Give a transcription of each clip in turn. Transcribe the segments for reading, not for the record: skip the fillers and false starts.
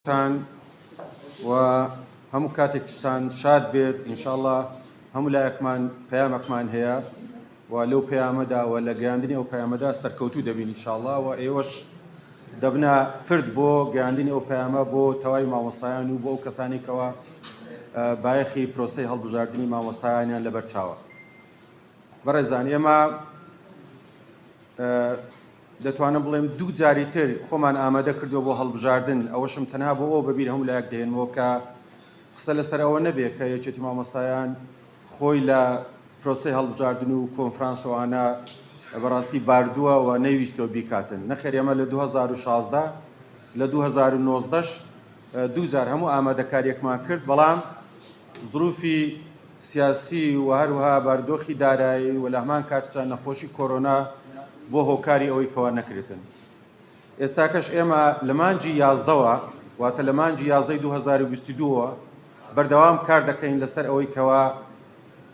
تان و هەموو کاتێکتان شاد بێت ئینشاءاللە. هەموو لایەکمان پەیامەکمان هەیە و لەو پەیامەدا و لە گەیاندنی ئەو پەیامەدا سەرکەوتوو دەبین ئینشاءاللە و ئێوەش دەبنە پرد بۆ گەیاندنی ئەو پەیامە بۆ تەواوی مامۆستایان و بۆ ئەو کەسانی کەوا بایەخی پرۆسەی هەڵبژاردنی مامۆستایانیان لەبەرچاوە. بەڕێزان ئێمە دەتوانم بڵێم دوو جاری تر خۆمان ئامادە کردووە بۆ هەڵبژاردن، ئەوەشم تەنها بۆ ئەوە بەبیر هەموو لایەک دەهێنمەوە کە قسە لەسەر ئەوە نەبێ کە یەکێتی مامۆستایان خۆی لە پرۆسەی هەڵبژاردن و کۆنفرانس و ئەوانە بەڕاستی باردووە و نەیویستەوە بیکاتن. نەخێر ئێمە لە 2016 لە 2019 دوو جار هەموو ئامادەکاریەکمان کرد، بەڵام زروفی سیاسی و هەروەها بارودۆخی دارایی و لە هەمان کاتیشدا نەخۆشی کۆرۆنا بۆ هۆکاری ئەوەی کەوا نەکرێتن. ئێستاکەش ئێمە لە مانگی یازدەوە، واتە لە مانگی یازدەی 2022ەوە بەردەوام کار دەکەین لەسەر ئەوەی کەوا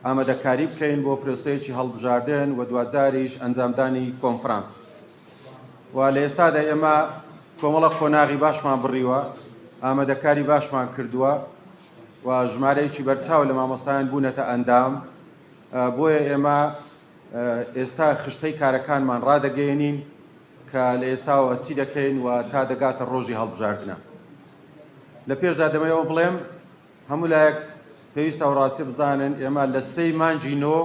ئامادەکاری بکەین بۆ پرۆسەیەکی هەڵبژاردن و دواجاریش ئەنجامدانی کۆنفرانس. و لە ئێستادا ئێمە کۆمەڵە قۆناغی باشمان بڕیوە، ئامادەکاری باشمان کردووە و ژمارەیەکی بەرچاو لە مامۆستایان بوونەتە ئەندام. بۆیە ئێمە ئێستا خشتەی کارەکانمان ڕادەگەیەنین کە لە ئێستاوە چی دەکەین و تا دەگاتە ڕۆژی هەڵبژاردنە. لە پێشدا دەمەوێت بڵێم هەموو لایەک پێویستە و ڕاستی بزانن ئێمە لە سێی مانگی نۆ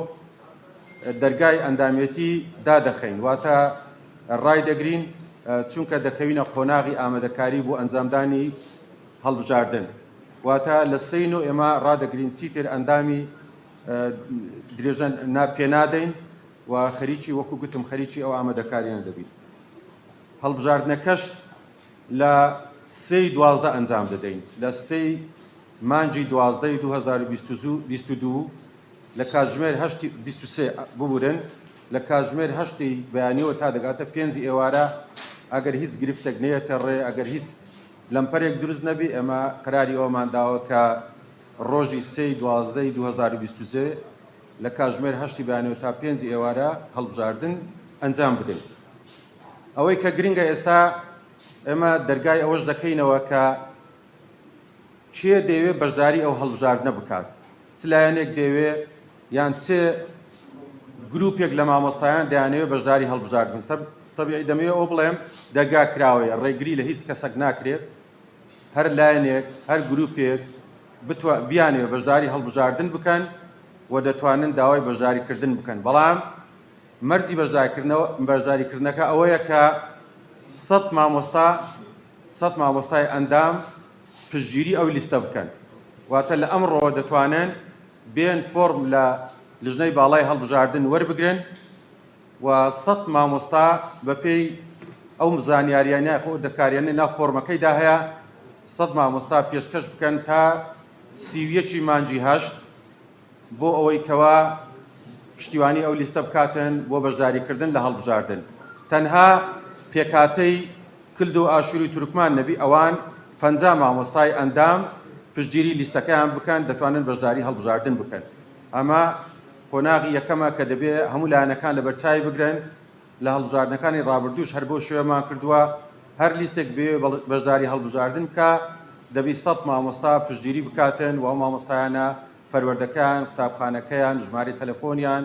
دەرگای ئەندامێتی دادەخەین، واتە ڕای دەگرین، چونکە دەکەوینە قۆناغی ئامادەکاری بۆ ئەنجامدانی هەڵبژاردن. واتە لە سێی نۆ ئێمە ڕادەگرین، چیتر ئەندامی درێژە پێنادەین و خەریکی وەکو گوتم خەریکی ئەو ئامادەکاریانە دەبین. هەڵبژاردنەکەش لە سێی 12 ئەنجام دەدەین، لە سێی مانگی دوازدەی 2022 لە کاتژمێر هەشتی 23 ببورن لە کاتژمێر هەشتی بەیانیەوە تا دەگاتە پێنجی ئێوارە. ئەگەر هیچ گرفتێک نەیەتە ڕێ، ئەگەر هیچ لەمپەرێک دروست نەبی، ئێمە قراری ئەومان داوە کە ڕۆژی سێی دوازدەی 2023 لە کاتژمێر هەشتی بەیانیەوە تا پێنجی ئێوارە هەڵبژاردن ئەنجام بدەین. ئەوەی کە گرنگە ئێستا ئێمە دەرگای ئەوەش دەکەینەوە کە کێ دەیەوێت بەشداری ئەو هەڵبژاردنە بکات، چ لایەنێک دەیەوێت یان چ گروپێک لە مامۆستایان دەیانەوێت بەشداری هەڵبژاردن. تەبیعی دەمەوێت ئەوە بڵێم دەرگا کراوەیە، ڕێگری لە هیچ کەسێک ناکرێت. هەر لایەنێک هەر گروپێک بیانەوێت بەشداری هەڵبژاردن بکەن و دەتوانن داوای بەشداریکردن بکەن، بەڵام مەرجی بەشداریکردنەکە ئەوەیە کە 100 مامۆستا 100 مامۆستای ئەندام پشتگیری ئەو لیستە بکەن. واتە لە ئەمڕۆوە دەتوانن بێن فۆرم لە لژنەی باڵای هەڵبژاردن وەربگرن و 100 مامۆستا بەپێی ئەو زانیاریانە وردەکاریانە ناو فۆرمەکەیدا هەیە 100 مامۆستا پێشکەش بکەن تا 31 مانگی هەشت بۆ ئەوەی کەوا پشتیوانی ئەو لیستە بکاتن بۆ بەشداریکردن لە هەڵبژاردن. تەنها پێکهاتەی کلد و ئاشوری و تورکمان نەبی ئەوان 50 مامۆستای ئەندام پشتگیری لیستەکەیان بکەن دەتوانن بەشداری هەڵبژاردن بکەن. ئەمە قۆناغی یەکەمە کە دەبێ هەموو لایەنەکان لەبەرچاوی بگرن. لە هەڵبژاردنەکانی ڕابردووش هەر بەو شێوەمان کردووە، هەر لیستێک بێ بەشداری هەڵبژاردن بکە دەبی 100 مامۆستا پشتگیری بکاتن و ئەو مامۆستایانە پەروەردەکەیان، قوتابخانەکەیان، ژمارەی تەلەفۆنیان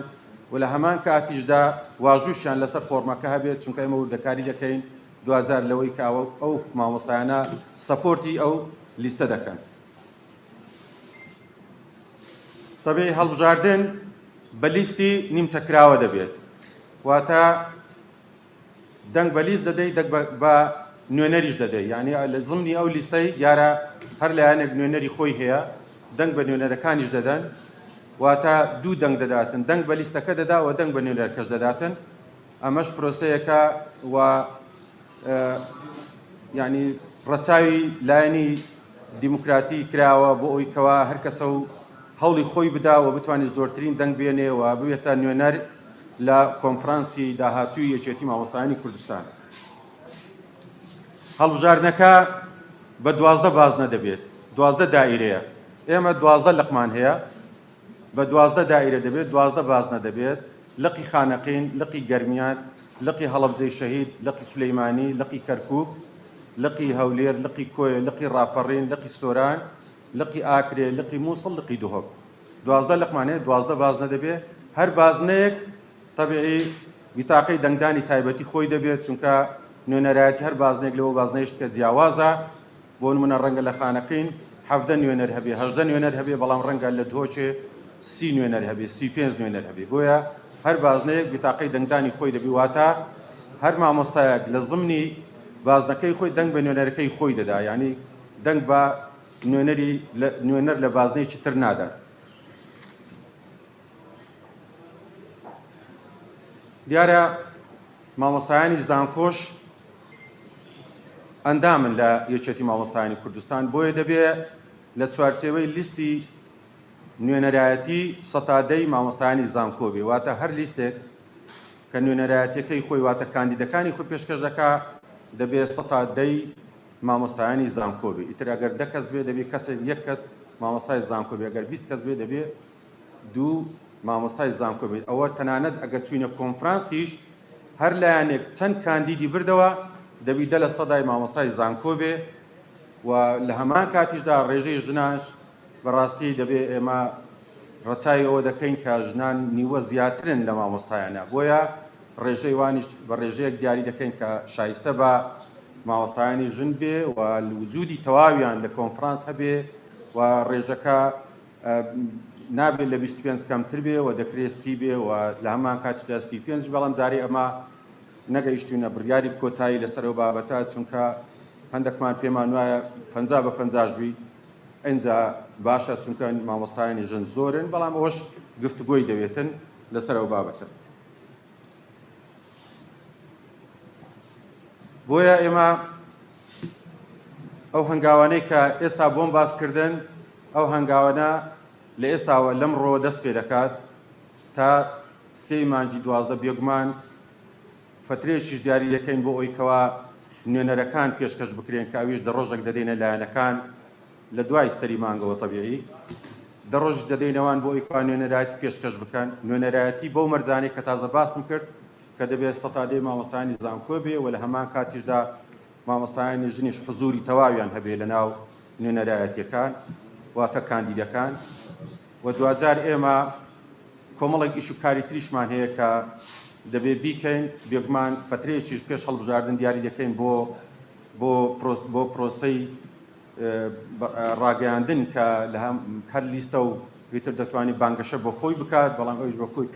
و لە هەمان کاتیشدا واژووشیان لەسەر فۆرمەکە هەبێت، چونکە ئێمە وردەکاری دەکەین دواجار لەوەی کە ئەو مامۆستایانە support ی ئەو لیستە دەکەن. تەبیعی هەڵبژاردن بە لیستی نیمچە کراوە دەبێت، واتە دەنگ بە لیست دەدەی دەنگ بە نوێنەریش دەدەی، یعنی لە زمنی ئەو لیستەی دیارە هەر لایەنێک نوێنەری خۆی هەیە دەنگ بە نوێنەرەکانیش دەدەن، واتە دوو دەنگ دەداتن، دەنگ بە لیستەکە دەدا و دەنگ بە نوێنەرەکەش دەداتن. ئەمەش پرۆسەیەکە و یعنی ڕەچاوی لایەنی دیموکراتی کراوە بۆ ئەوی کەوا هەر کەسە و هەوڵی خۆی بدا و بتوانێت زۆرترین دەنگ بێنێ و ببێتە نوێنەر لە کۆنفرانسی داهاتووی یەکێتی مامۆستایانی کوردستان. هەڵبژاردنەکە بە 12 بازنە دەبێت، 12 دائیرەیە. ئێمە 12 لقمان هەیە، بە 12 دائیرە دەبێت، 12 بازنە دەبێت. لقی خانەقین، لقی گەرمیان، لقی هەڵەبجەی شەهید، لقی سولەیمانی، لقی کەرکوک، لقی هەولێر، لقی کۆیە، لقی ڕاپەڕین، لقی سۆران، لقی ئاکرێ، لقی مووسڵ، لقی دهۆک. 12 لقمان هەیە، 12 بازنە دەبێ. هەر بازنەیەک تەبیعی بیتاقەی دەنگدانی تایبەتی خۆی دەبێت، چونکە نوێنەرایەتی هەر بازنەیەک لەوە بازنەیش کە جیاوازە. بۆ نمونە ڕەنگە لە خانەقین 17 نوێنەر هەبێ، 18 نوێنەر هەبێ، بەڵام ڕەنگە لە دهۆکێ 30 نوێنەر هەبێ، 35 نوێنەر هەبێ. بۆیە هەر بازنەیەک بیتاقەی دەنگدانی خۆی دەبی، واتە هەر مامۆستایەک لە زمنی بازنەکەی خۆی دەنگ بە نوێنەرەکەی خۆی دەدا، یعنی دەنگ بە نوێنەری نوێنەر لە بازنەیەکی تر نادات. دیارە مامۆستایانی زانکۆش ئەندامن لە یەکێتی مامۆستایانی کوردستان، بۆیە دەبێ لە چوارچێوەی لیستی نوێنەرایەتی سەتادەی مامۆستایانی زانکۆ بێ، واتە هەر لیستێک کە نوێنەرایەتیەکەی خۆی واتە کاندیدەکانی خۆی پێشکەش دەکا دەبێ سەتا دەی مامۆستایانی زانکۆ بێ. ئیتر ئەگەر 10 کەس بێ دەبێ کەسێک یەک کەس مامۆستای زانکۆ بێ، ئەگەر 20 کەس بێ دەبێ دوو مامۆستای زانکۆ بێت. ئەوە تەنانەت ئەگەر چوینە کۆنفرانسیش هەر لایەنێک چەند کاندیدی بردەوە دەبی 10 لە سەدای مامۆستای زانکۆ بێ و لە هەمان کاتیشدا ڕێژەی ژناش بەڕاستی دەبێ ئێمە ڕەچاوی ئەوە دەکەین کە ژنان نیوە زیاترن لە مامۆستایانە، بۆیە ڕێژەی وانیش بە ڕێژەیەک دیاری دەکەین کە شایستە بە مامۆستایانی ژن بێ و وجودی تەواویان لە کۆنفرانس هەبێ و ڕێژەکە نابێت لە 25 کەمتر بێ و دەکرێت 30 بێ و لە هەمان کاتیشدا 35، بەڵام جارێ ئەمە نەگەیشتوینە بڕیاری کۆتایی لەسەر ئەو بابەتە، چونکە هەندێکمان پێمان وایە 50 بە 50 بی ئینجا باشە، چونکە مامۆستایانی ژن زۆرن، بەڵام ئەوەش گفتوگۆی دەوێتن لەسەر ئەو بابەتە. بۆیە ئێمە ئەو هەنگاوانەی کە ئێستا بۆم باسکردن ئەو هەنگاوانە لە ئێستاوە لەمڕۆوە دەست پێ دەکات تا سێ مانگی 12. بێگومان فترەیەکیش دیاری دەکەین بۆ ئەوی کەوا نوێنەرەکان پێشکەش بکرێن، کە ئەویش دە ڕۆژێک دەدەینە لایەنەکان لە دوای سەری مانگەوە، تەبیعی دە ڕۆژ دەدەینەوان بۆ ئەوی کەوا نوێنەرایەتی پێشکەش بکەن. نوێنەرایەتی بەو مەرجانەی کە تازە باسم کرد کە دەبێت سەتا دەی مامۆستایانی زانکۆ بێ و لە هەمان کاتیشدا مامۆستایانی ژنیش حزوری تەواویان هەبێ لە ناو نوێنەرایەتیەکان واتە کاندیدەکان. و دواجار ئێمە کۆمەڵێک ئیش و کاری تریشمان هەیە کە دەبێ بیکەین. بێگومان فترەیەکیش پێش هەڵبژاردن دیاری دەکەین بۆ بۆ بۆ پرۆسەی ڕاگەیاندن کە لە هەر لیستە و ئیتر دەتوانێت بانگەشە بۆ خۆی بکات، بەڵام ئەویش بە خۆی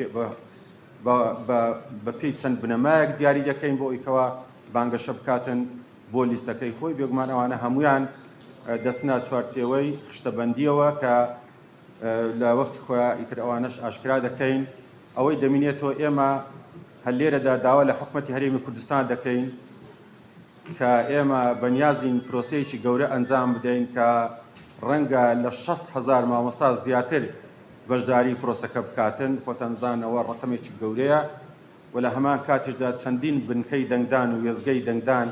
بە پێی چەند بنەمایەک دیاری دەکەین بۆ ئەوی کەوا بانگەشە بکاتن بۆ لیستەکەی خۆی. بێگومان ئەوانە هەمویان دەستنا چوارچێوەی خشتەبەندیەوە کە لە وەختی خۆیان ئیتر ئەوانەش ئاشکرا دەکەین. ئەوەی دەمینێتەوە ئێمە هەر لێرەدا داوا لە حکومەتی هەرێمی کوردستان دەکەین کە ئێمە بەنیازین پرۆسەیەکی گەورە ئەنجام بدەین کە ڕەنگە لە 60 هەزار مامۆستا زیاتر بەشداری پرۆسەکە بکاتن. خۆتان زانەوە ڕقمێکی گەورەیە و لە هەمان کاتیشدا چەندین بنکەی دەنگدان و وێزگەی دەنگدان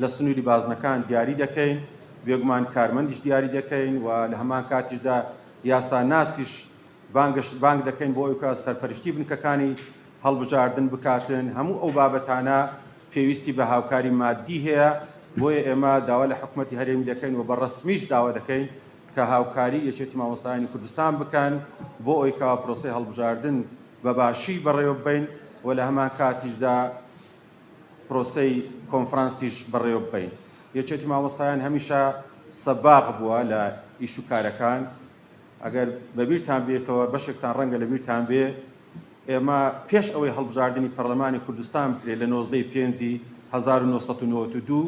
لە سنووری بازنەکان دیاری دەکەین، بێگومان کارمەندیش دیاری دەکەین و لە هەمان کاتیشدا یاسا ناسیش بانگ دەکەین بۆ ئەوی کە سەرپەرشتی بنکەکانی هەڵبژاردن بکاتن. هەموو ئەو بابەتانە پێویستی بە هاوکاری مادی هەیە، بۆیە ئێمە داوا لە حکوومەتی هەرێمی دەکەین و بە ڕەسمیش داوا دەکەین کە هاوکاری یەکێتی مامۆستایانی کوردستان بکەن بۆ ئەوی کەوا پرۆسەی هەڵبژاردن بە باشی بەڕێوە ببەین و لە هەمان کاتیشدا پرۆسەی کۆنفرانسیش بەڕێوە ببەین. یەکێتی مامۆستایان هەمیشە سەباق بووە لە ئیش و کارەکان. ئەگەر بەبیرتان بێتەوە، بەشێکتان ڕەنگە لەبیرتان بێ، ئێمە پێش ئەوەی هەڵبژاردنی پەرلەمانی کوردستان بکرێت لە 19 پێنجی 1992،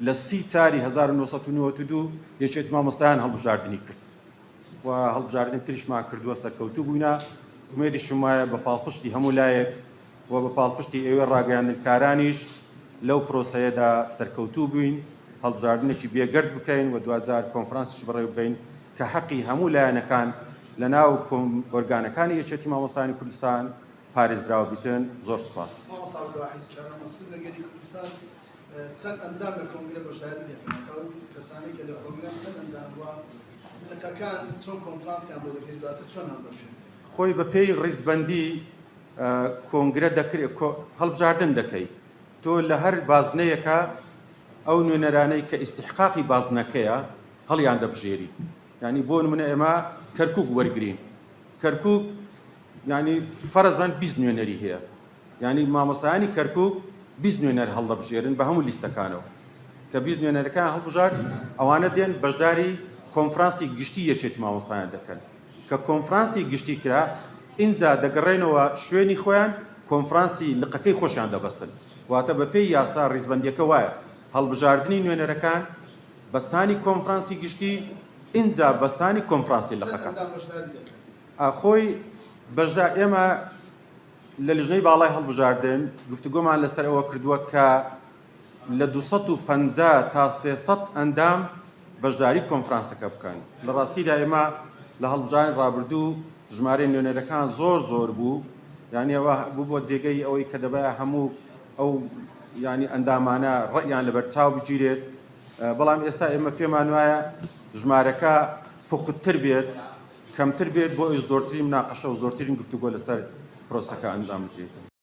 لە 30 چاری 1992 یەکێتی مامۆستایان هەڵبژاردنی کرد و هەڵبژاردنی تریشمان کردووە، سەرکەوتوو بووینە. ئومێدیشم وایە بە پاڵپشتی هەموو لایەک و بە پاڵپشتی ئێوەی ڕاگەیاندنکارانیش لەو پرۆسەیەدا سەرکەوتوو بووین، هەڵبژاردنێکی بێگەرد بکەین و دواجار کۆنفرانسیش بەڕێوە ببەین کە حەقی هەموو لایەنەکان لە ناو ئۆرگانەکانی یەکێتی مامۆستایانی کوردستان پارێزراو بیتن. زۆر سوپاس. مامۆستا عەبدولواحید کارام مەسعود لە گەلی کوردستان چەند ئەندام لە کۆنگرە بەشداری دەکەن؟ ئەو کەسانەی کە لە کۆنگرەن چەند ئەندام و لقەکان چۆن کۆنفرانسیان بۆ دەکرێت، دواتر چۆن هەڵدەبژێرن؟ خۆی بەپێی ڕیزبەندی کۆنگرە دەکرێت، هەڵبژاردن دەکەی. تۆ لە هەر بازنەیەکە ئەو نوێنەرانەی کە ئیستیحقاقی بازنەکەیە هەڵیان دەبژێری. یانی بۆ نمونە ئێمە کەرکوک وەرگرین، کەرکوک یانی فەرەزەن 20 نوێنەری هەیە، یانی مامۆستایانی کەرکوک 20 نوێنەر هەڵدەبژێرن بە هەموو لیستەکانەوە. کە 20 نوێنەرەکان هەڵبژارد ئەوانە دێن بەشداری کۆنفرانسی گشتی یەکێتی مامۆستایان دەکەن. کە کۆنفرانسی گشتی کرا ئینجا دەگەڕێنەوە شوێنی خۆیان کۆنفرانسی لقەکەی خۆشیان دەبەستن. واتە بەپێی یاسا ڕیزبەندیەکە وایە، هەڵبژاردنی نوێنەرەکان، بەستانی کۆنفرانسی گشتی، ئینجا بەستانی کۆنفرانسی چەند لقەکان. ئەندام بەشداری دەکەن؟ خۆی بەشدا ئێمە لە لیژنەی باڵای هەڵبژاردن گفتوگۆمان لەسەر ئەوە کردووە کە لە 250 تا 300 ئەندام بەشداری کۆنفرانسەکە بکەن. لە ڕاستیدا ئێمە لە هەڵبژاردنی ڕابردوو ژمارەی نوێنەرەکان زۆر زۆر بوو، یعنی ئەوە بوو بۆ جێگەی ئەوەی کە دەبایە هەموو ئەو یعنی ئەندامانە ڕەئیان لەبەرچاو بگیرێت. بەڵام ئێستا ئێمە پێمان وایە ژمارەکە پوختتر بێت، کەمتر بێت، بۆ ئەوی زۆرترین مناقەشە و زۆرترین گفتوگۆ لەسەر پرۆسەکە ئەنجام بدرێت.